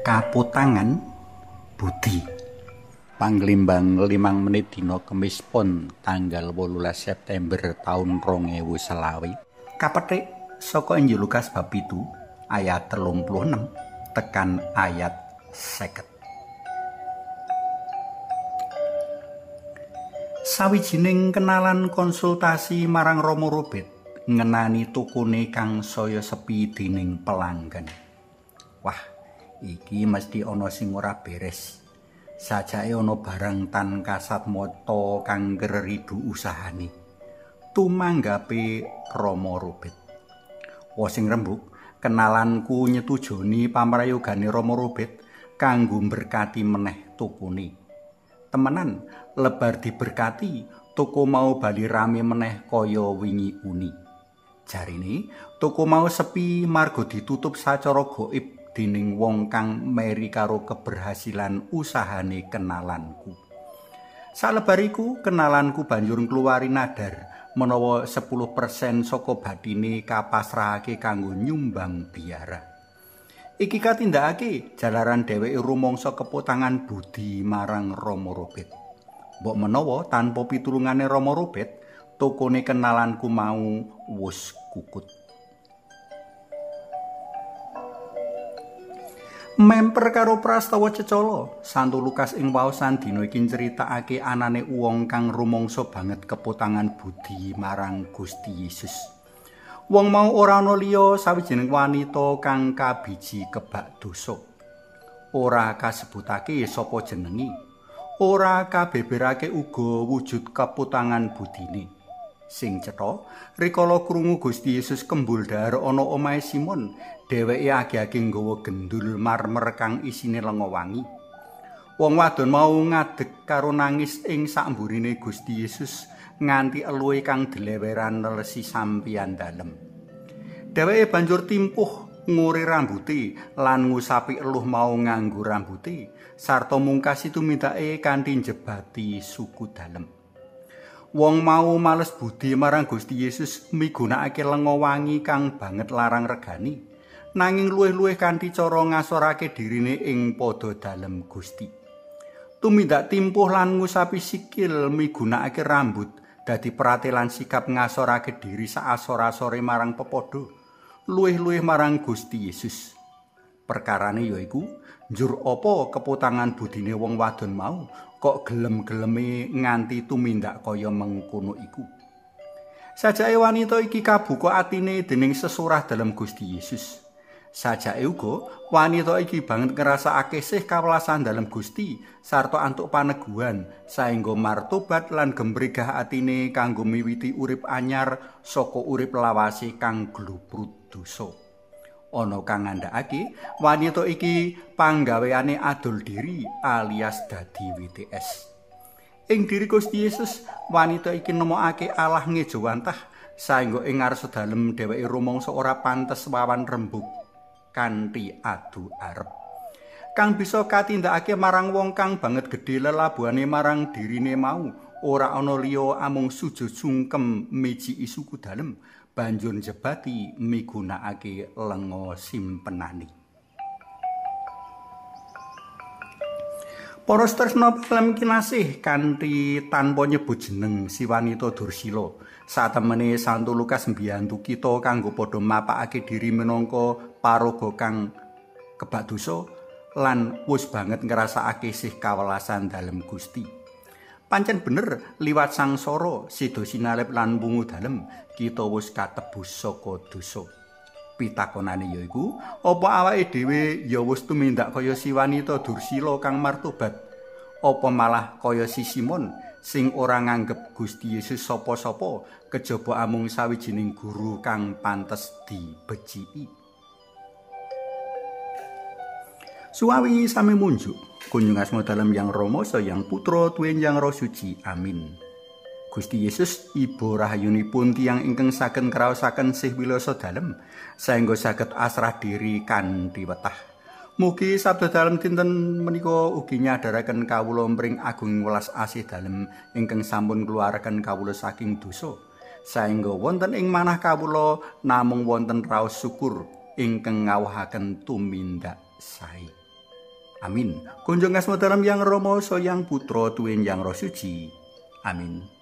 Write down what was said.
Kaputangan Budi. Panglimbang 5 menit dina Kemis Pon tanggal 18 September taun 2020. Kapethik saka Injil Lukas bab 7 ayat 36 tekan ayat 50. Sawijining kenalan konsultasi marang Romo Robert ngenani tokone kang saya sepi dening pelanggan. Wah, iki mesti ana sing ora beres. Sajake ana barang tan kasat mata kang ngridu usahane. Tumanggape Romo Robert. Wa sing rembug, kenalanku nyetujoni pamrayogane Romo Robert kanggo mberkati meneh tokone. Temenan, lebar diberkati, toko mau bali rame meneh kaya wingi uni. Jarine, toko mau sepi marga ditutup sacara gaib dening wong kang meri karo keberhasilan usahane kenalanku. Salebar iku, kenalanku banjur ngluwari nadar menawa 10% saka bathine kapasrahake kanggo nyumbang biara. Iki katindakake jalaran dheweke rumangsa kepotangan budi marang Romo Robert. Mbok menawa tanpa pitulungane Romo Robert, tokone kenalanku mau wus kukut. Memper karo prastawa cecala, Santo Lukas ing waosan dina iki nyritakake anane wong kang rumangsa banget kepotangan budi marang Gusti Yesus. Wong mau ora ana liya sawijining wanita kang kabiji kebak dosa. Ora kasebutake sapa jenenge, ora kabeberake uga wujud kepotangan budine. Sing cetha, rikala krungu Gusti Yesus kembul dhahar ana omahe Simon, dheweke age-age nggawa gendul marmer kang isine lenga wangi. Wong wadon mau ngadeg karo nangis ing sakmburine Gusti Yesus nganti eluhe kang deleweran nelesi sampiyan dalem. Dheweke banjur timpuh ngore rambuté lan ngusapi eluh mau nganggo rambuté sarta mungkasi tumindake kanthi njebati suku dalem. Wong mau males budi marang Gusti Yesus migunakake lenga wangi kang banget larang regani, nanging luwih-luwih kanthi cara ngasorake dirine ing padha dalem Gusti. Tumindak timpuh lan ngusapi sikil migunakake rambut dadi pratelan sikap ngasorake diri saasor-asore marang pepadha, luwih-luwih marang Gusti Yesus. Perkarane yaiku, njur apa kepotangan budine wong wadon mau kok gelem-geleme nganti tumindak kaya mengkono iku. Sajake wanita iki kabuka atine dening sesurah dalem Gusti Yesus. Sajake uga wanita iki banget ngrasakake sih kawelasan dalem Gusti sarta antuk paneguhan saengga martobat lan gembrigah atine kanggo miwiti urip anyar saka urip lawase kang glubrut dosa. Ana kang ngandhakake wanita iki panggaweane adol diri alias dadi WTS. Ing diri Gusti Yesus, wanita iki nemokake Allah ngejawantah saengga ing ngarsa dalem dheweke rumangsa ora pantes wawan rembug kanthi adu arep. Kang bisa katindakake marang wong kang banget gedhe lelabuhane marang dirine mau, ora ana liya amung sujud sungkem miji suku dalem banjur njebati migunakake lenga simpenane. Para tresna palem kinasih kanthi tanpa nyebut jeneng si wanita Dursila, satemene Santo Lukas mbiyantu kita kanggo padha mapakake diri minangka paraga kang kebak dosa lan wis banget ngrasakake sih kawelasan dalem Gusti. Pancen bener liwat sangsara sida sinalip lan wungu dalem kita wis katebus saka dosa. Pitakonane yaiku, apa awake dhewe ya wis tumindak kaya si wanita Dursila kang martobat? Apa malah kaya si Simon sing ora nganggep Gusti Yesus sapa-sapa kejaba amung sawijining guru kang pantes dibeciki? Suwawi sami munjuk kunjung asma dalem Yang Rama Sang Putra tuwin Yang Roh Suci. Amin. Gusti Yesus iba rahayunipun tiyang ingkang saged ngraosaken sih wilasa dalem saengga saged asrah diri kanthi wetah. Mugi sabda dalem dinten menika ugi nyadharaken kawula mring agung welas asih dalem ingkang sampun ngluwaraken kawula saking dosa. Saengga wonten ing manah kawula namung wonten raos syukur ingkang ngawuhaken tumindak sae. Amin. Kunjung asma dalem Yang Rama, Sang Putra, tuwin Yang Roh Suci. Amin.